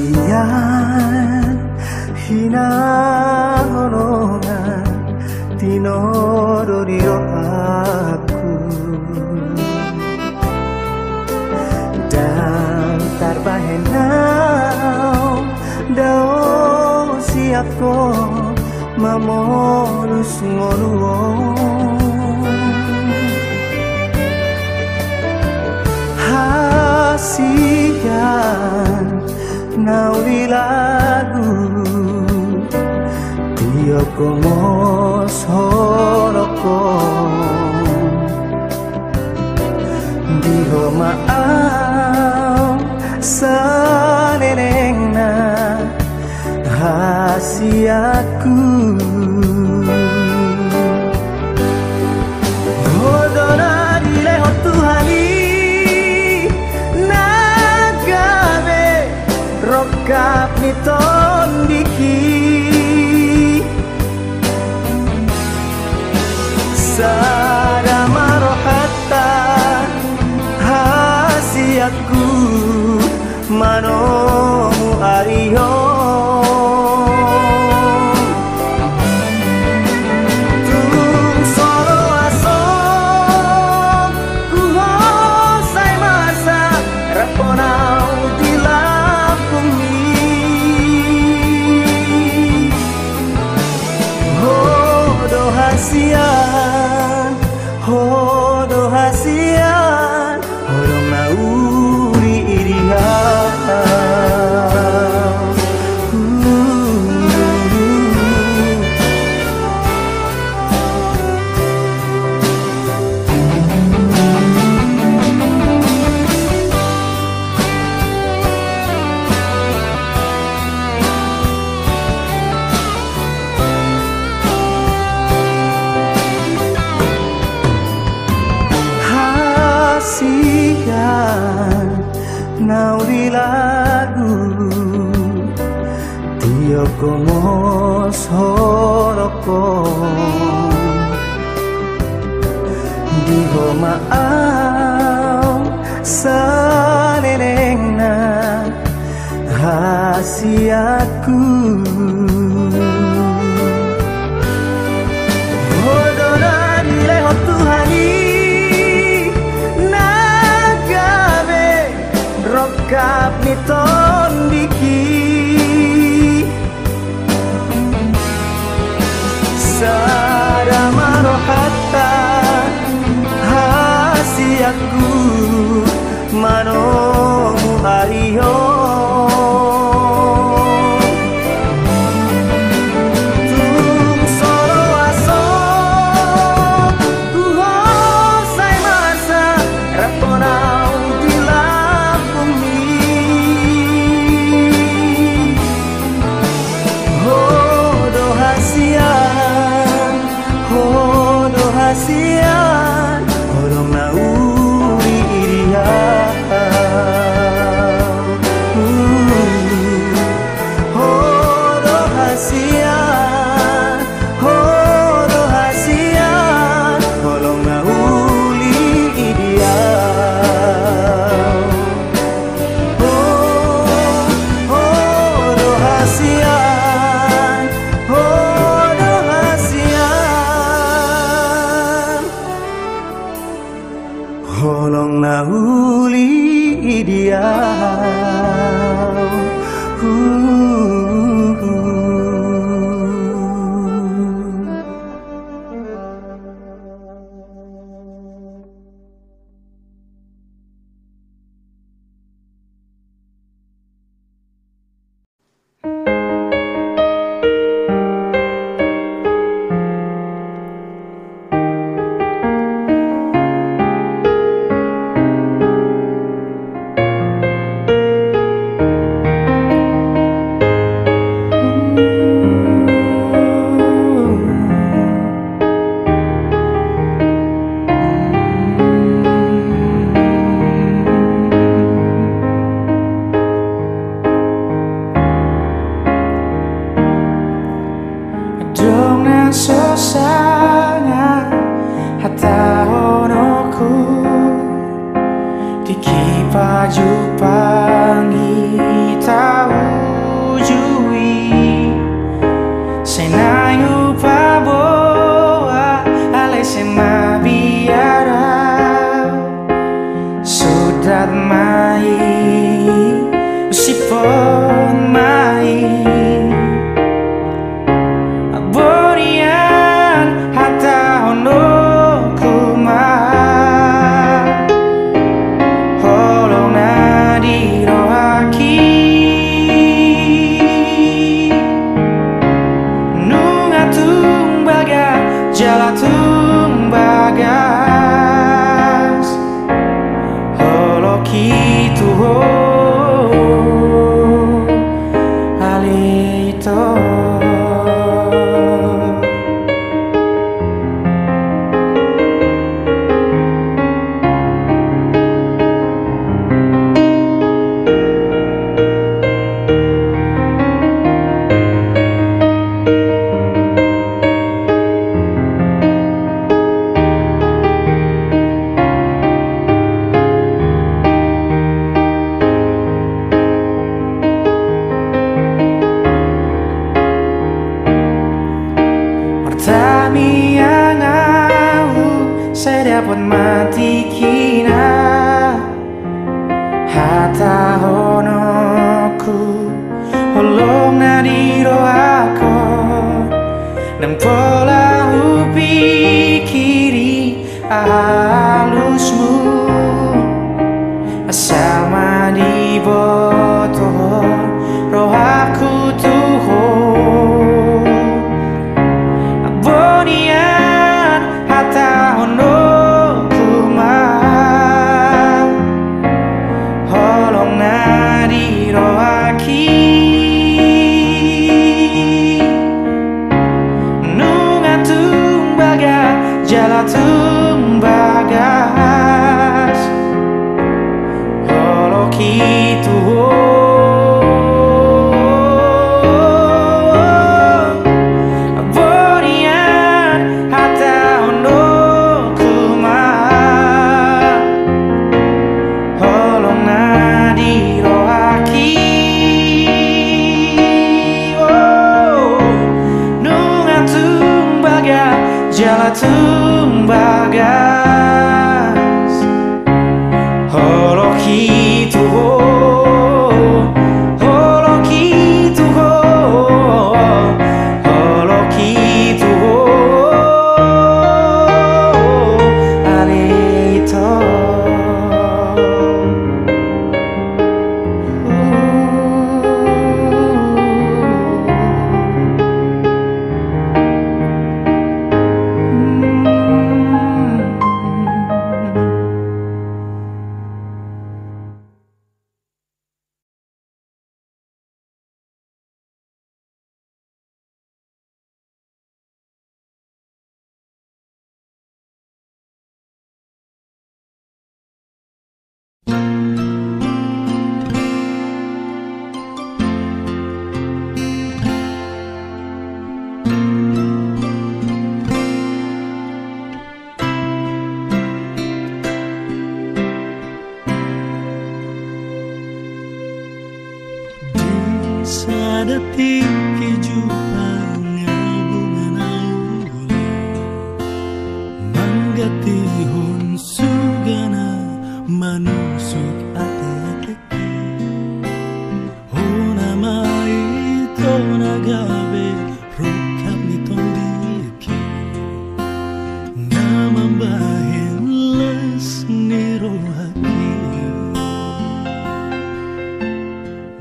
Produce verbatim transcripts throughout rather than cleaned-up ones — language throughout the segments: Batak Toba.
Ian hinaholongan tinodo di rohangku. Ndang tarbahen au dao siap ho mamolus ngolu on. Hasian na uli lagu, tiop gomos holong on. Di ho ma au salelengna hasianku. Ho do na dilehon Tuhan i na gabe rongkap ni tondingki. Sada ma rohanta hasianku manomu ari on. Tung so loas on huhosai masa rap on au di lambungmi. Ho do hasian, ho do hasian, holong na uli i di hau. Hasian na uli lagu, tiop gomos holong on. Di ho ma au salelengna hasianku. Ho do na dilehon Tuhan i na gabe rongkap ni tondingki. Sada ma rohanta hasianku manomu ari on. Tung so loas on huhosai masa rap on au di lambungmi. Ho do hasian, Mati kina hatahononku, holong na di rohangku, ndang pola hupikiri alusmu, asa ma diboto rohangku tu ho. Bonian hatahononku ma, holong na di rohangki. Nunga tung bagas jala tung bagas holongki tu ho. Bonian hatahononku ma, holong na di rohangki. Oh, nunga tung bagas jala tung bagas holongki tu ho, holongki tu ho, holongki tu ho. Ale ito. Di sada tingki jumpang au, bungana uli mangganti hon sugana manusuk ate-ate. Hona ma ito na gabe rongkap ni tondingki, na mambahen las ni rohangki.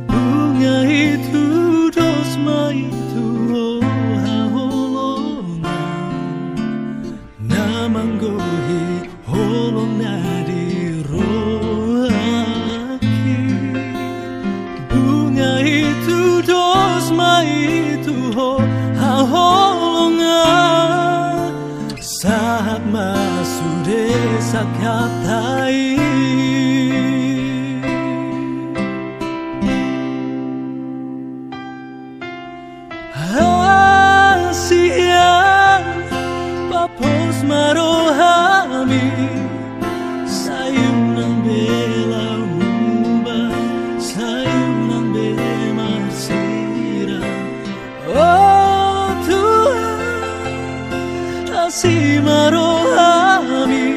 Bunga i tudos ma i tu ho haholongan, na manggohi holong na di rohangki. Bunga i tudos ma i tu ho haholongan, sahat ma sude sangkap ta i. Hasian papos ma rohami, sai unang be laho mumba, sai unang be marsirang. O Tuhan, asi ma rohami,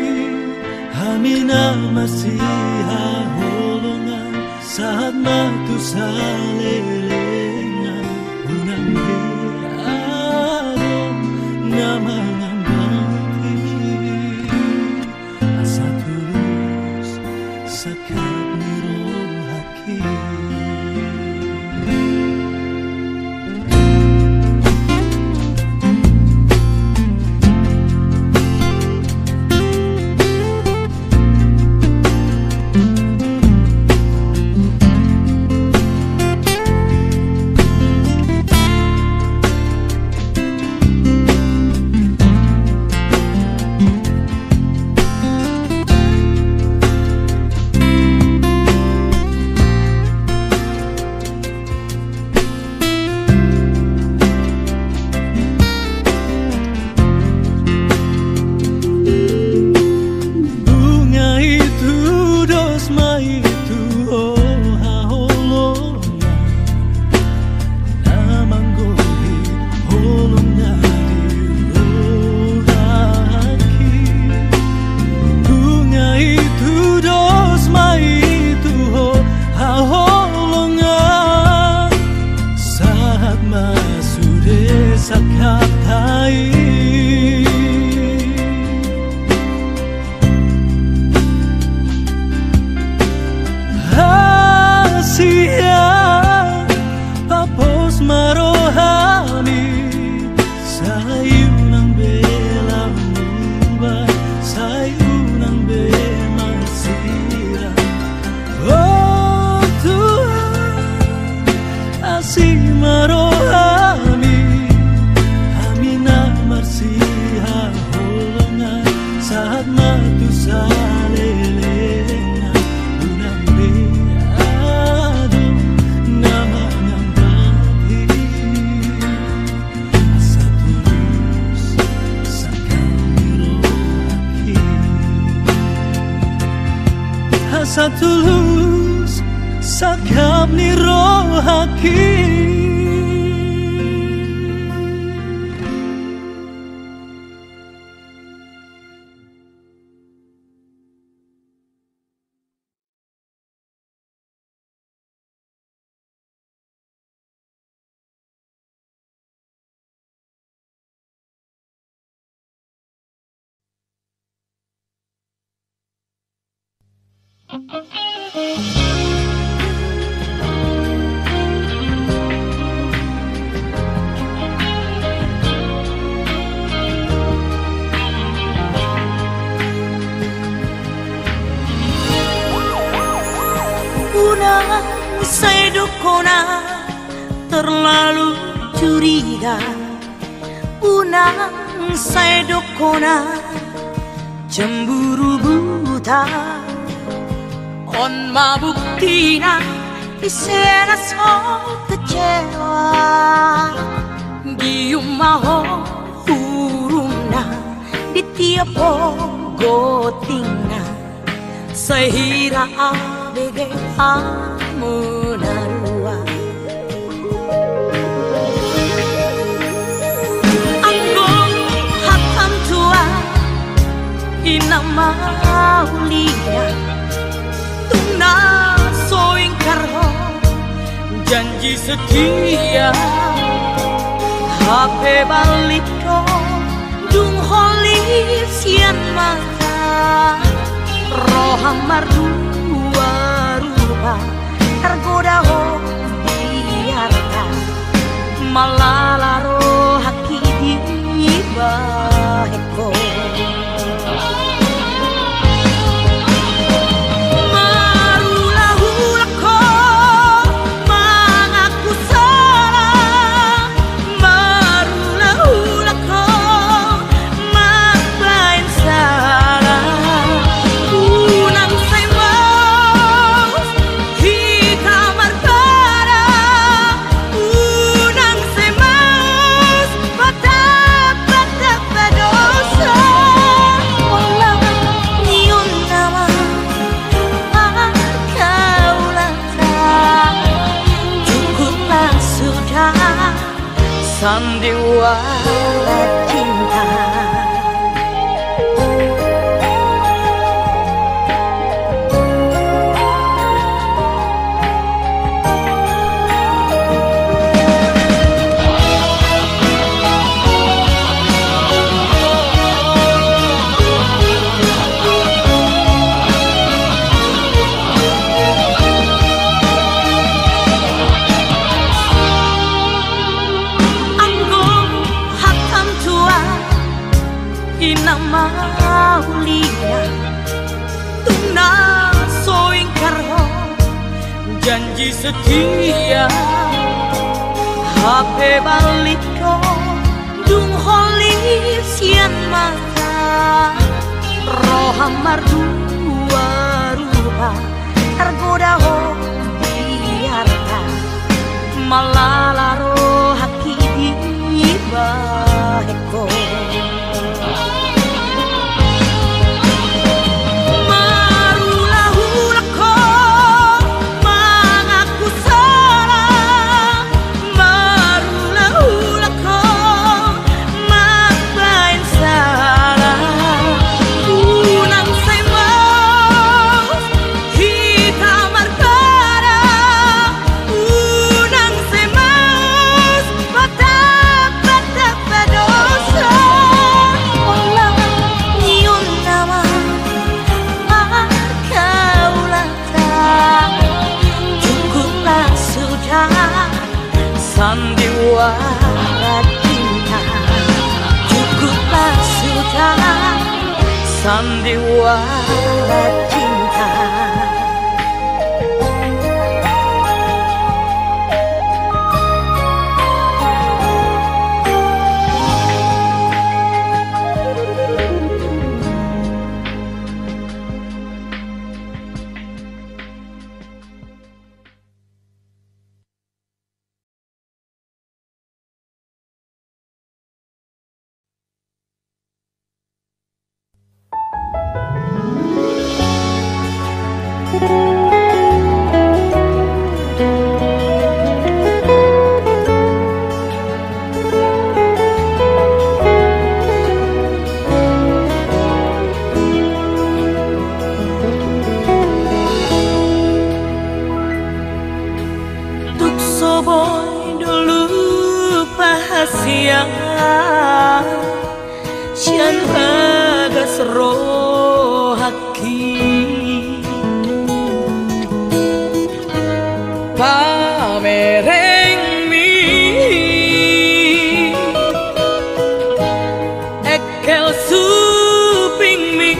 hami na marsihaholongan, sahat ma tu saleleng nai, unang be adong na mangambangi, asa tulus sangkap ni rohangki. Asi ma rohami, hami na marsihaholongan, sahat ma tu saleleng, unang be adong na mangambahi. Asa tulus sangkap ni rohaki. Asa tulus sangkap ni rohaki. Unang sai dok hona terlalu curiga, unang sai dok hona cemburu buta. On ma buktina, ise na so kecewa. Gium ma ho hurumna di tiap ho gotingna. Sai hira abege hamu na rua. Anggo hata ni tua, i na mauliate, tung na so ingkar ho janji setia. Hape balik ho dung holip sian mata, roha mardua rupa, targoda ho di arta, malala rohaki di bahen ho. Marulahula ho mangaku sala, marulahula ho mambahen sala. Unang sai mauas hita marpara, unang sai mauas patapa-tapa dosa. Olat ni on nama angka ulanta, cukuplah sudah sandiwara cinta. Anggo hata ni tua, i na mauliate, tung na so ingkar ho janji setia. Hape balik ho dung holip sian mata, roha mardua rupa, targoda ho di arta, malala rohaki di bahen ho. Marulahula ho mangaku sala, marulahula ho mambahen sala. Unang sai mauas hita marpara, unang sai mauas patapa-tapa dosa. Olat ni on nama angka ulanta, cukuplah sudah sandiwara cinta. Cukuplah sudah sandiwara cinta. Boi do lupa hasian sian bagas rohangki. Pamerengmi, engkel supingmi,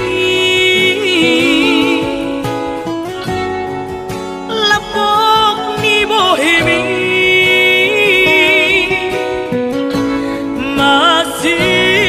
lapok ni bohimi, masihola.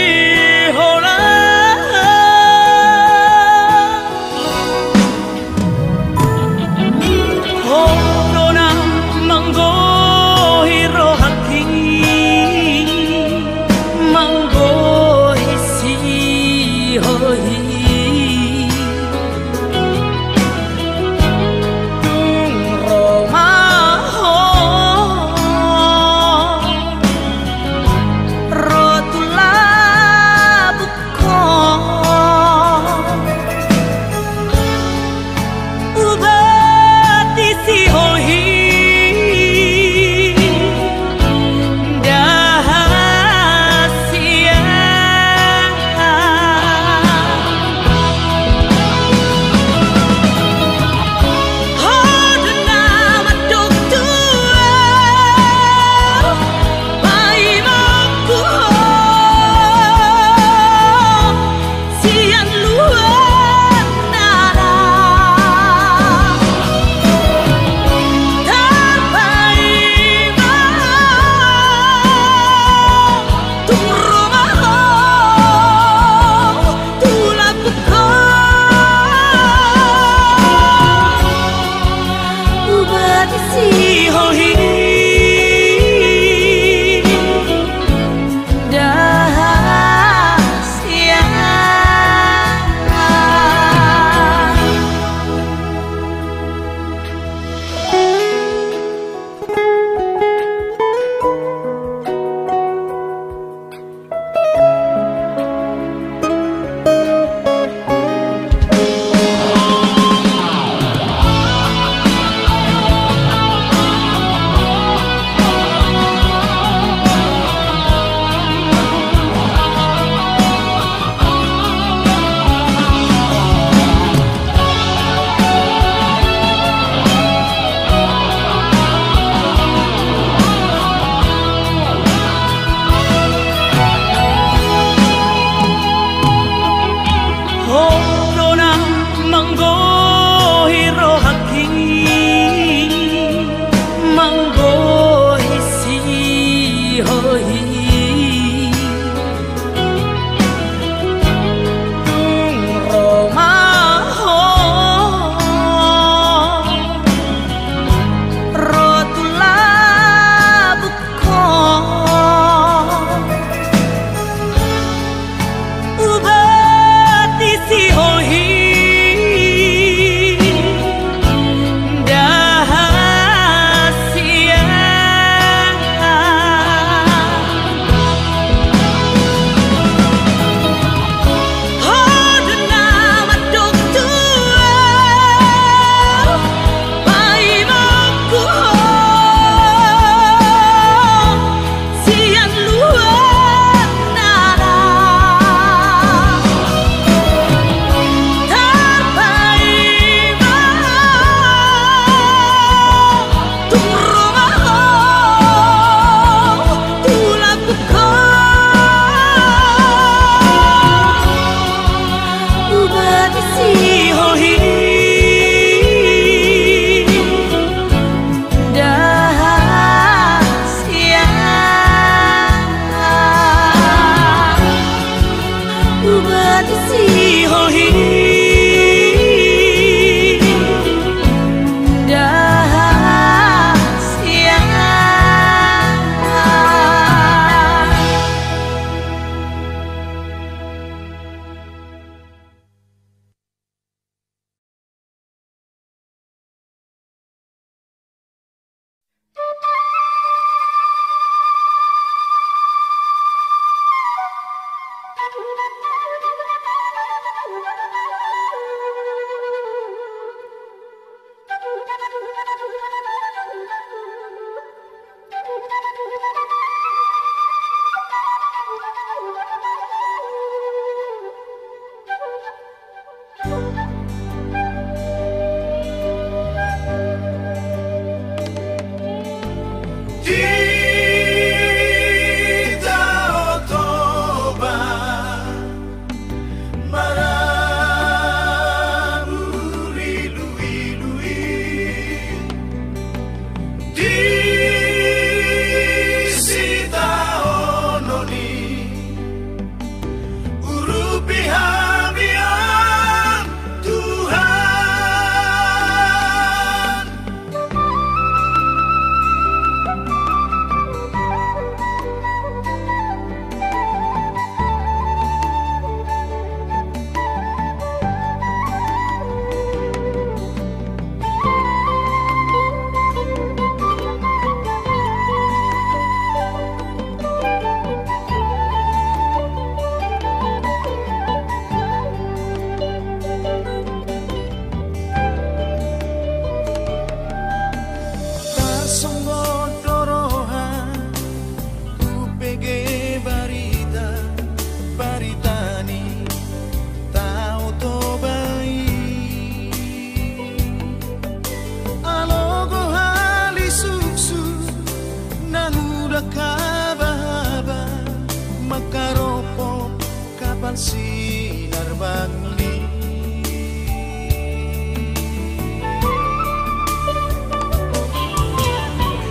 Sinar bangun i.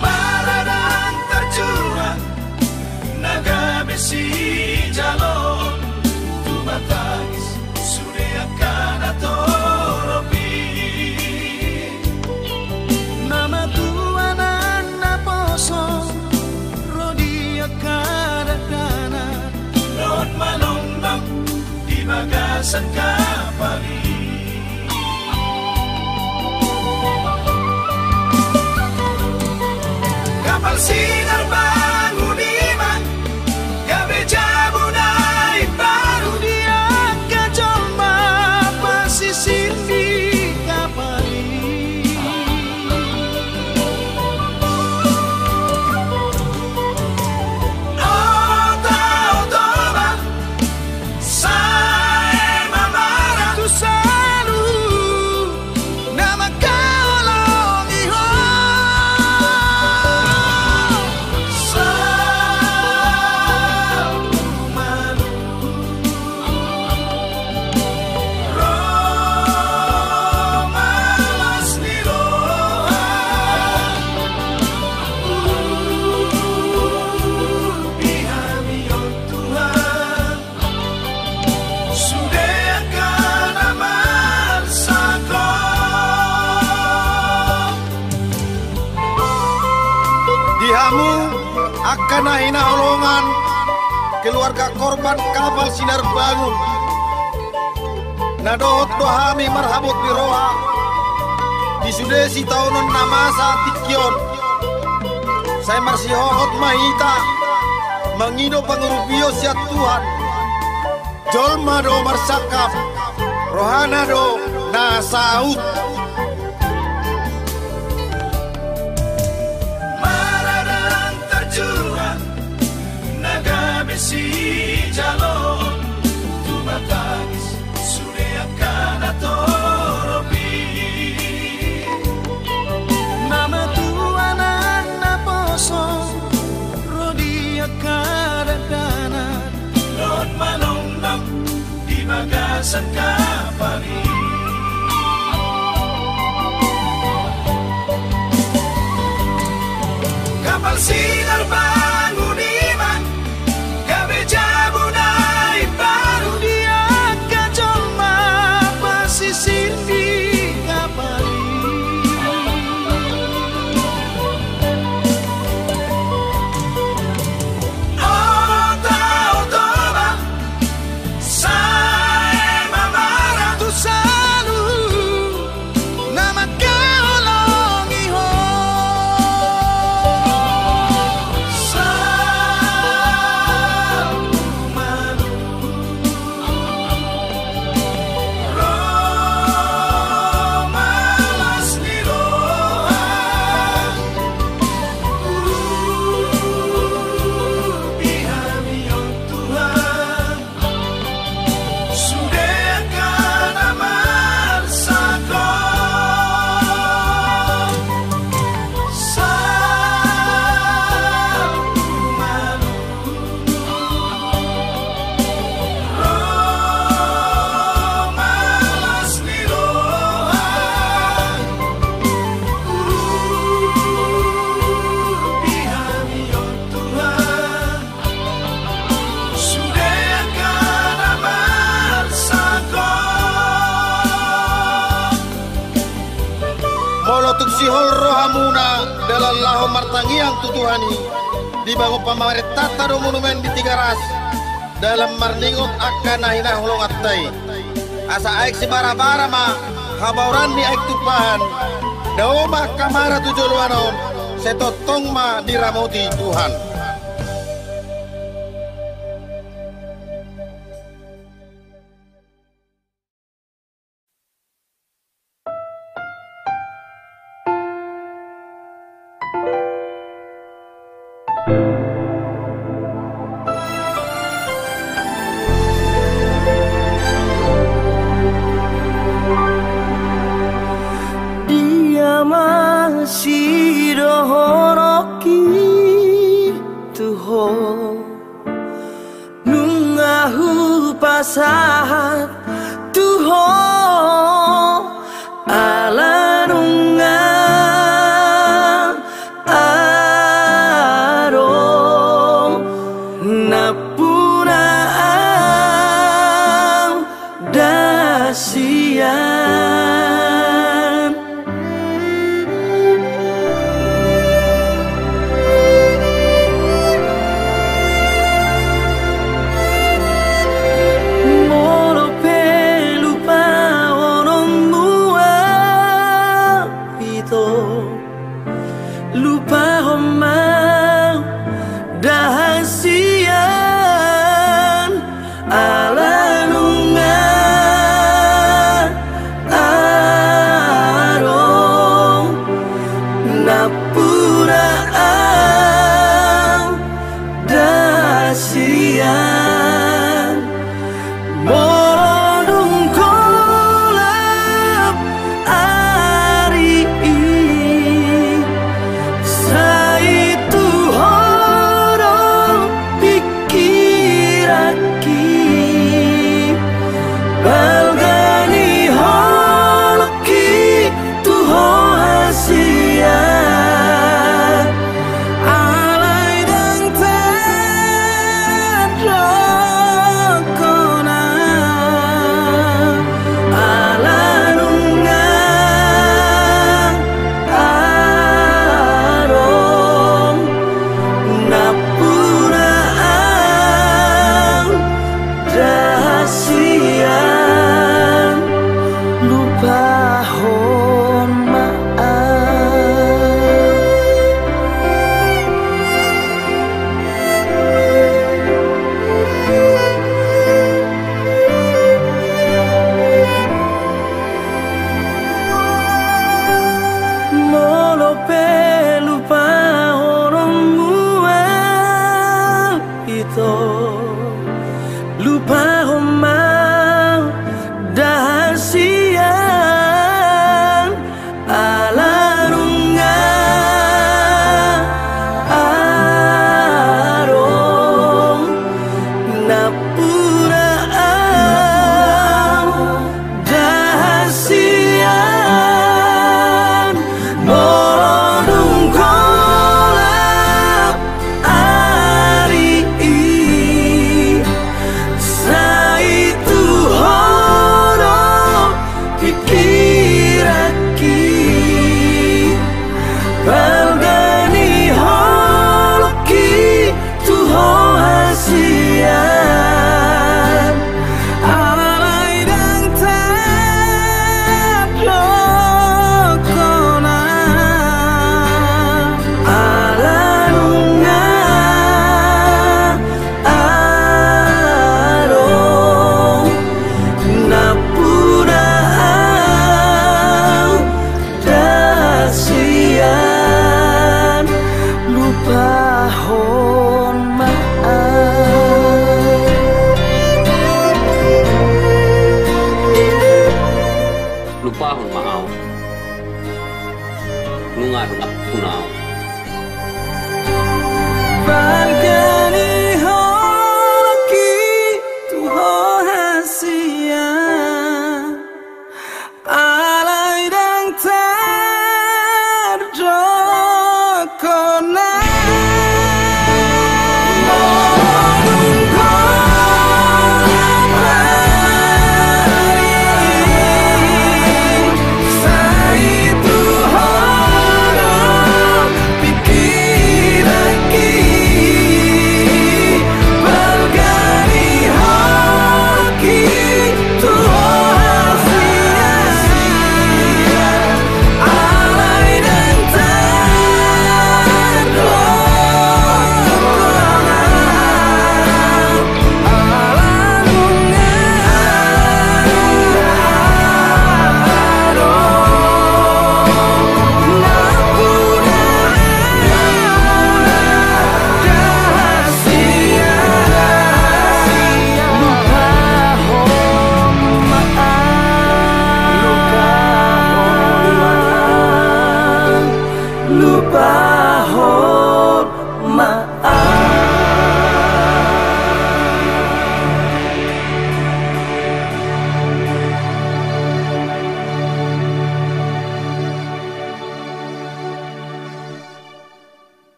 Maradang tarjuang na gabe sijalo, tumatangis sude angka na torop i. Nama tua nang na poso ro di angka dakdanak, dohot manongnong di bagasan kapal i. Kapal sinar bangun i ma gabe jabu na imbaru di angka jolma pasisir ni kapal i. Oto, oto ma sai mamara tu saluhut na mangkaholongi ho. Saluhut malum ro ma las ni roha. Urupi hami on Tuhan, sude angka na marsakkop. Di hamu angka na hinaholongan keluarga korban kapal sinar bangun, na dohot do hami marhabot ni roha di sude sitaonon na masa tingki on. Sai marsihohot ma hita mangido pangurupion sian Tuhan. Jolma do marsangkap, rohana do na saut. Maradang tarjuang na gabe sijalo, tumatangis sude angka na torop i. Nama tua nang na poso ro di angka dakdanak, dohot manongnong di bagasan kapal i. Kapal sinar bangun i ma gabe jabu na imbaru di angka jolma pasisir ni kapal i. Oto, oto ma sai mamara tu saluhut na mangkaholongi ho. Saluhut malum ro ma las ni roha. Urupi hami on Tuhan, sude angka na marsakkop. Saluhut malum ro ma las ni roha. Urupi hami on Tuhan, sude angka na marsakkop. Molo tung sihol rohamuna dalan laho martangiang tu Tuhan i, dibangun pamarentanta do monumen di Tigaras, dalan marningot angka na hinaholonganta i. Asa aek sibarabara ma habaoran ni aek tumpahan, dao ma angka mara tu joloan on, sai tongtong ma diramoti Tuhan. Dia ma sidohononki tu ho? Nunga hupa sahat tu ho ala nunga adong nampuna au da sian. Molo pe lupa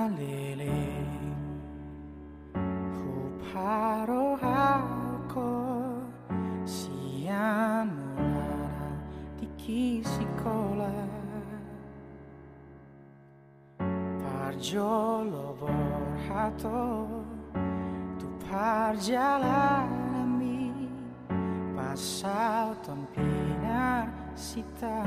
Leleng huparrohahon sian mulana tingki sikola. Parjolo borhat ho tu parjalananmi, pasahathon pinarsinta.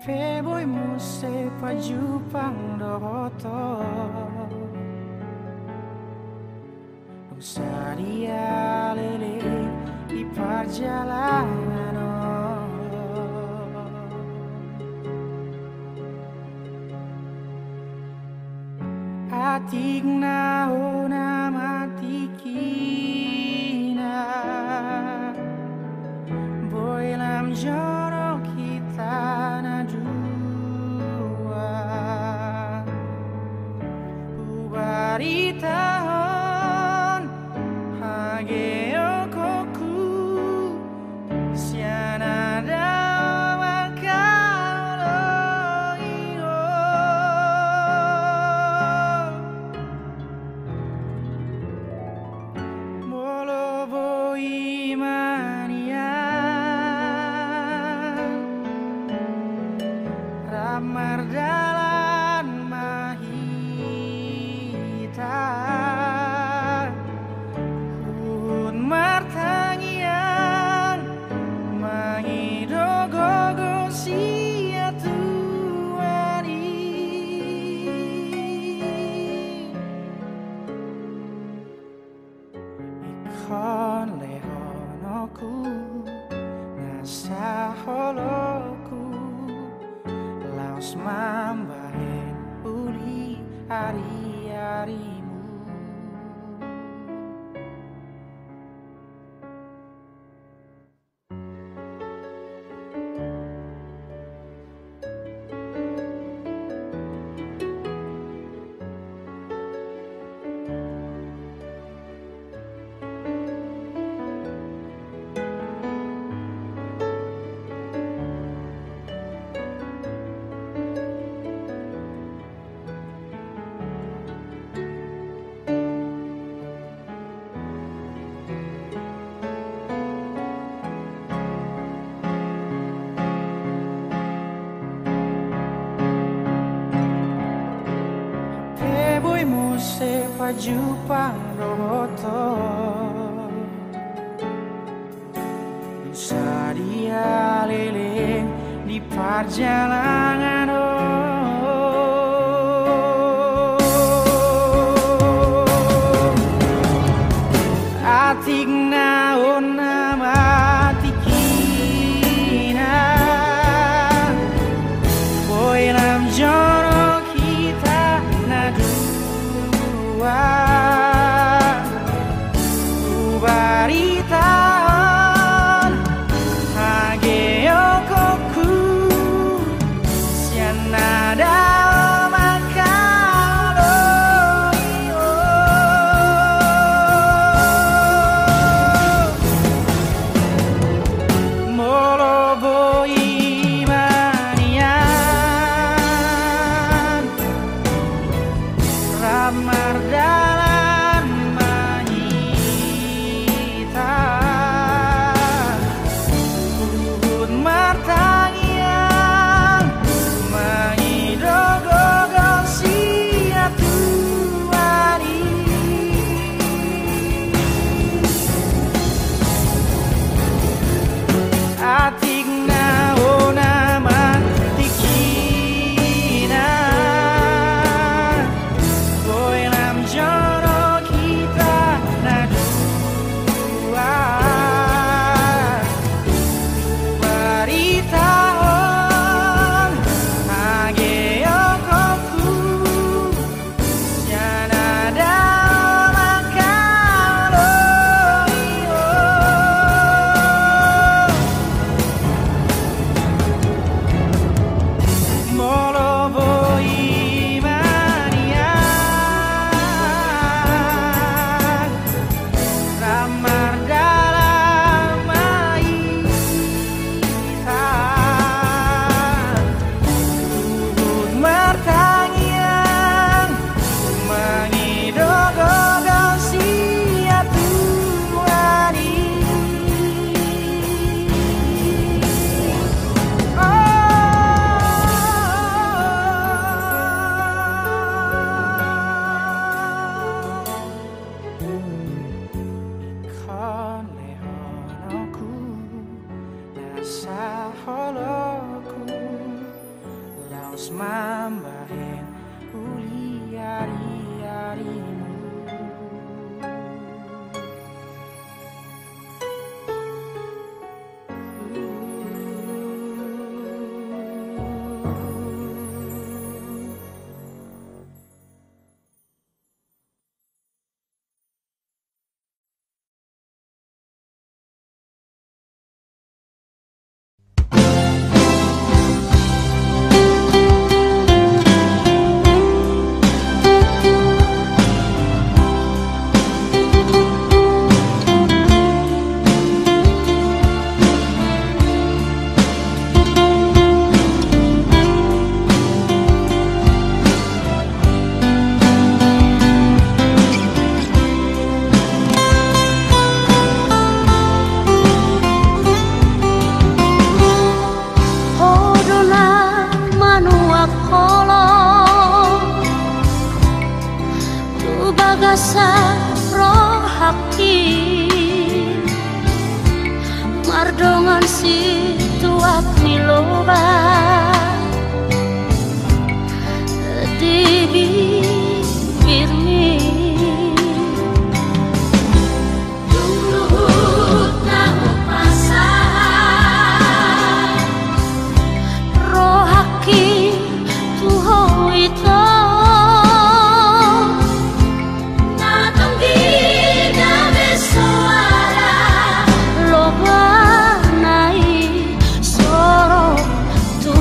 Hape boi muse pajumpang dohot ho, dung sadia leleng di parjalanan on. Atik na ho nama tingkina, boi lam jonok hita na dua. Hubaritahon hageongonku sian na dao mangkaholongi ho. Molo boi ma nian rap mardalan ma hita, huhut martangiang mangido gogo sian Tuhan i. Ingkon lehononku na saholongku laos mambahen uli ariarimu. Hape boi muse pajumpang dohot ho, dung sadia leleng di parjalanan on. Atik na ho nama tingkina, boi lam jonok hita na dua. Hubaritahon hageongonku sian Holongku laos mambahen uli ari-arimu. Ho do na manuak holong tu bagasan rohangki, mardongan situak ni loba di bibirmi. Dung luhut na hupasahat rohangki tu ho ito, na tong didame soara lobana i, sorop tu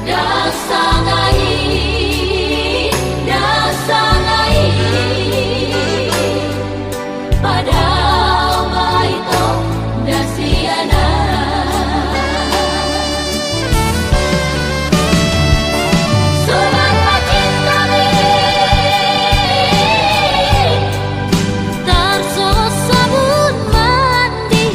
Dasangka i, dasangka i, padao ma ito dasiana. Sulang ma cinta i, tarsos sabun mandi.